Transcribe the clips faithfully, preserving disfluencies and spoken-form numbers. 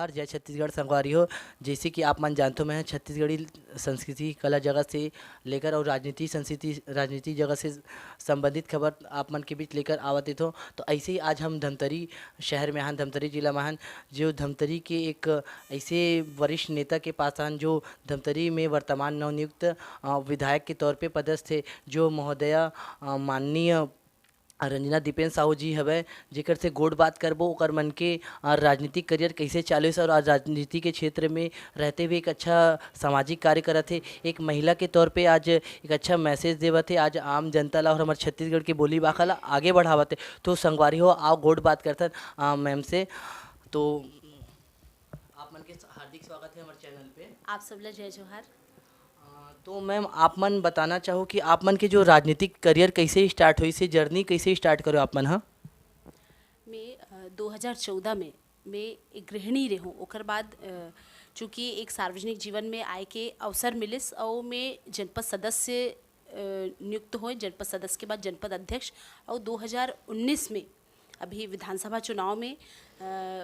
और जय छत्तीसगढ़ संगवारी हो। जैसे कि आप मन जानथो, मैं छत्तीसगढ़ी संस्कृति, कला जगत से लेकर और राजनीति, संस्कृति, राजनीति जगत से संबंधित खबर आप मन के बीच लेकर आवत रहिथो। तो ऐसे ही आज हम धमतरी शहर में हन, धमतरी जिला में हन, जो धमतरी के एक ऐसे वरिष्ठ नेता के पास हन, जो धमतरी में वर्तमान नवनियुक्त, अ, विधायक के तौर पे पदस्थ हे, जो महोदया, अ, माननीय रंजना दीपेन साहू जी हवय, जेकर से गोठ बात करबो, ओकर मन के, अ, राजनीतिक करियर कइसे चालू हे और आज राजनीति के क्षेत्र में रहते हुए एक अच्छा सामाजिक कार्य करत हे, एक महिला के तौर पे आज एक अच्छा मैसेज देवत हे, आज आम जनता ला और हमर छत्तीसगढ़ के बोली भाखा ला आगे बढ़ावत हे। तो संगवारी हो, आओ गोठ बात करथन, अ, मैम से। तो आप मन के हार्दिक स्वागत हे हमर चैनल पे। आप सब ला जय जोहार। अ, तो मैम, आप मन बताना चाहो कि आप मन के जो राजनीतिक करियर कइसे स्टार्ट होइस हे, जर्नी कइसे स्टार्ट करो आप मन ह? मैं, अ, दो हज़ार चौदह में मैं एक गृहिणी रहूं, ओकर बाद, अ, चूंकि एक सार्वजनिक जीवन में आए के अवसर मिलिस अउ मैं जनपद सदस्य, अ, नियुक्त होए, जनपद सदस्य के बाद जनपद अध्यक्ष, अउ दो हज़ार उन्नीस में अभी विधानसभा चुनाव में, अ,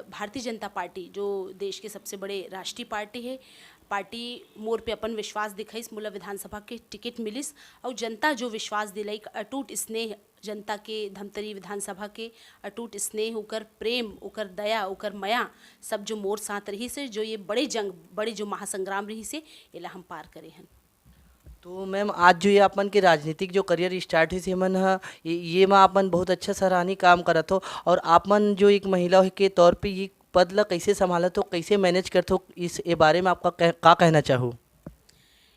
भारतीय जनता पार्टी, जो देश के सबसे बड़े राष्ट्रीय पार्टी हे, पार्टी मोर पे अपन विश्वास दिखाइस, मोला विधानसभा के टिकट मिलिस, अउ जनता जो विश्वास दिलाई, एक अटूट स्नेह, जनता के, धमतरी विधानसभा के अटूट स्नेह, ओकर प्रेम, ओकर दया, ओकर मया, सब जो मोर साथ रहिस हे, जो ये बड़े जंग, बड़े जो महासंग्राम रहिस हे, एला हम पार करे हन। तो मैम, आज जो ये अपन के राजनीतिक जो करियर स्टार्ट होइस हे, मन ह, ये, ये मा अपन बहुत अच्छा सराहनीय काम करत हो, और आप मन जो एक महिला के तौर पे ये पद ला कइसे संभालत हो, कइसे मैनेज करत हो, इस, ए बारे में आपका कह, का कहना चाहो?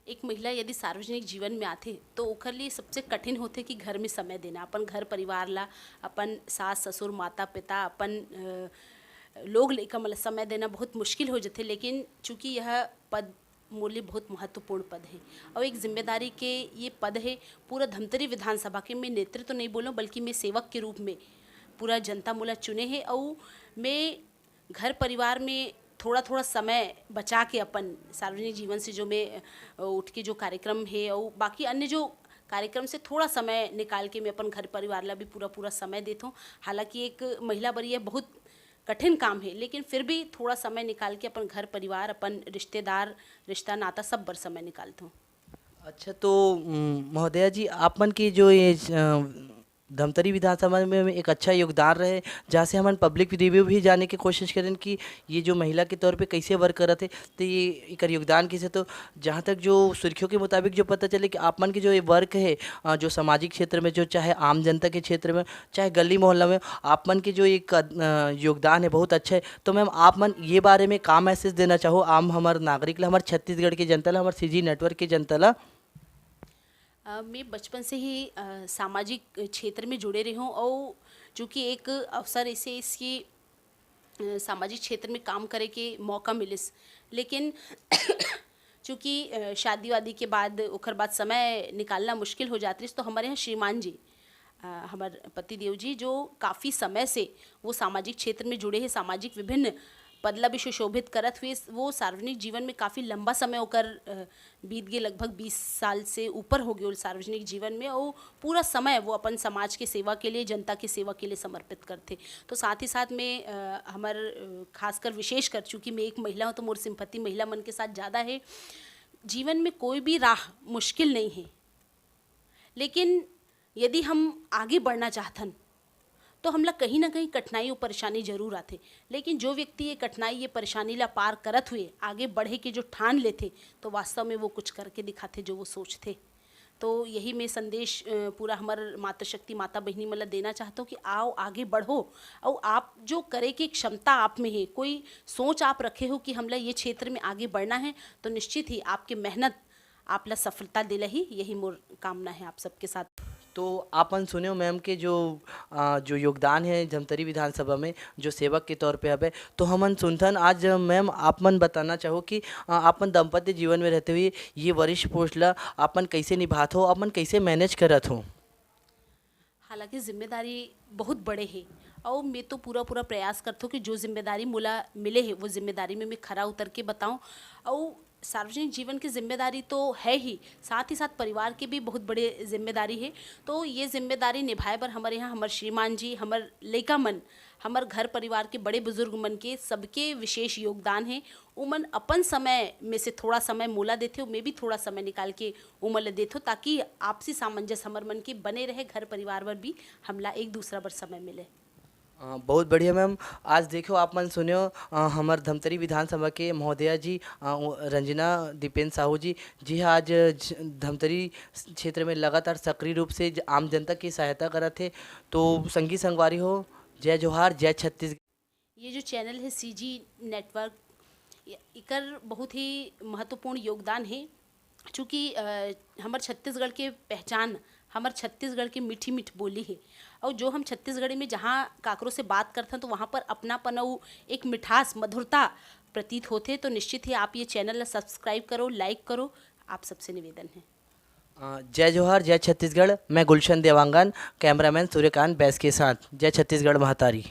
एक महिला यदि सार्वजनिक जीवन में आथे, तो ओकर लिए सबसे कठिन होथे कि घर में समय देना, अपन घर परिवार ला, अपन सास ससुर, माता पिता, अपन, अ, लोग लइका मन ला समय देना बहुत मुश्किल हो जथे। लेकिन चूंकि यह पद मोर लिए बहुत महत्वपूर्ण पद हे, और एक जिम्मेदारी के ये पद हे, पूरा धमतरी विधानसभा के मैं नेतृत्व तो नहीं बोलूँ, बल्कि मैं सेवक के रूप में पूरा जनता मोला चुने हे, और मैं घर परिवार में थोड़ा-थोड़ा समय बचा के अपन सार्वजनिक जीवन से जो मैं, अ, उठ के जो कार्यक्रम हे अउ बाकी अन्य जो कार्यक्रम से थोड़ा समय निकाल के मैं अपन घर परिवार ला भी पूरा-पूरा समय देथों। हालाँकि एक महिला बर ये बहुत कठिन काम हे, लेकिन फिर भी थोड़ा समय निकाल के अपन घर परिवार, अपन रिश्तेदार, रिश्ता नाता सब बर समय निकालथों। अच्छा, तो, उम, महोदया जी, आप मन के जो ये, अ, धमतरी विधानसभा में एक अच्छा योगदान रहे, जहाँ से हमन पब्लिक रिव्यू भी जाने के कोशिश करेन कि ये जो महिला के तौर पे कैसे वर्क करत हे, तो ये एकर योगदान कैसे। तो जहाँ तक जो सुर्खियों के मुताबिक जो पता चले कि आप मन के जो ये वर्क है, अ, जो सामाजिक क्षेत्र में, जो चाहे आम जनता के क्षेत्र में, चाहे गली मोहल्ला में, आप मन के जो एक, अ, योगदान है, बहुत अच्छा है। तो मैम, आप मन ये बारे में का मैसेज देना चाहो आम हमर नागरिक ला, हमर छत्तीसगढ़ के जनता ला, हमर सीजी नेटवर्क के जनता ला? अ, मैं बचपन से ही, अ, सामाजिक क्षेत्र में जुड़े रहे हूँ और चूँकि एक अवसर ऐसे इसकी, अ, सामाजिक क्षेत्र में काम करे के मौका मिलिस, लेकिन चूँकि, अ, शादी वादी के बाद, ओकर बाद समय निकालना मुश्किल हो जात रहिस, तो हमारे यहाँ श्रीमान जी, अ, हमर पति देव जी, जो काफ़ी समय से वो सामाजिक क्षेत्र में जुड़े हैं, सामाजिक विभिन्न पद ला भी सुशोभित करत हुए, वो सार्वजनिक जीवन में काफ़ी लंबा समय ओकर, अ, बीत गए, लगभग बीस साल से ऊपर हो गए सार्वजनिक जीवन में, और पूरा समय वो अपन समाज के सेवा के लिए, जनता के सेवा के लिए समर्पित करथे। तो साथ ही साथ में, अ, हमर, अ, खासकर विशेषकर चूँकि मैं एक महिला हूँ, तो मोर सिंपत्ति महिला मन के साथ ज़्यादा है। जीवन में कोई भी राह मुश्किल नहीं है, लेकिन यदि हम आगे बढ़ना चाहथन, तो हमला कहीं ना कहीं कठिनाई और परेशानी जरूर आथे। लेकिन जो व्यक्ति ये कठिनाई, ये परेशानी ला पार करत हुए आगे बढ़े के जो ठान लेथे, तो वास्तव में वो कुछ करके दिखाथे, जो वो सोचथे। तो यही मैं संदेश, अ, पूरा हमर मातृशक्ति माता बहिनी मन ला देना चाहत हूँ कि आओ, आगे बढ़ो। और आप जो करे के क्षमता आप में है, कोई सोच आप रखे हो कि हमला ये क्षेत्र में आगे बढ़ना है, तो निश्चित ही आपके मेहनत आप ला सफलता दिलाही, यही मोर कामना है आप सबके साथ। तो आपन सुने हो मैम के जो, अ, जो योगदान है धमतरी विधानसभा में, जो सेवक के तौर पे हवे, तो हमन सुनथन आज मैम, आप मन बताना चाहो कि, अ, आपन दाम्पत्य जीवन में रहते हुए ये वरिष्ठ पोस्ट ला आपन कैसे निभात हो, आपन कैसे मैनेज करत हो? हालांकि जिम्मेदारी बहुत बड़े हे, अउ मैं तो पूरा-पूरा प्रयास करथों कि जो जिम्मेदारी मोला मिले हे, वो जिम्मेदारी में मैं खरा उतर के बताऊं। अउ सार्वजनिक जीवन की जिम्मेदारी तो है ही, साथ ही साथ परिवार की भी बहुत बड़े जिम्मेदारी हे। तो ये जिम्मेदारी निभाए बर हमर यहाँ हमर श्रीमान जी, हमर लइका मन, हमर घर परिवार के बड़े बुजुर्ग मन के, सबके विशेष योगदान हे। उमन अपन समय में से थोड़ा समय मोला देथे, मैं भी थोड़ा समय निकाल के उमन ल देथो, ताकि आपसी सामंजस्य हमर मन के बने रहे, घर परिवार बर भी हमला एक दूसरा बर समय मिले। अ, बहुत बढ़िया मैम। आज देखो, आप मन सुन्यो, अ, हमर धमतरी विधानसभा के महोदया जी, अ, उ-, रंजना दीपेन साहू जी, जी हाँ, आज ज-, धमतरी क्षेत्र में लगातार सक्रिय रूप से ज-, आम जनता की सहायता करत हे। तो संगी संगवारी हो, जय जोहार, जय छत्तीसगढ़। ये जो चैनल है सीजी नेटवर्क, ये- एकर बहुत ही महत्वपूर्ण योगदान है, चूँकि अ, हमर छत्तीसगढ़ के पहचान, हमर छत्तीसगढ़ के मीठी मीठ बोली है। और जो हम छत्तीसगढ़ी में जहाँ काकरो से बात करथन, तो वहाँ पर अपनापन और एक मिठास, मधुरता प्रतीत होथे। तो निश्चित ही आप ये चैनल ला सब्सक्राइब करो, लाइक करो, आप सबसे निवेदन है। अ, जय जोहार, जय छत्तीसगढ़। मैं गुलशन देवांगन, कैमरामैन सूर्यकांत बैस के साथ। जय छत्तीसगढ़ महतारी।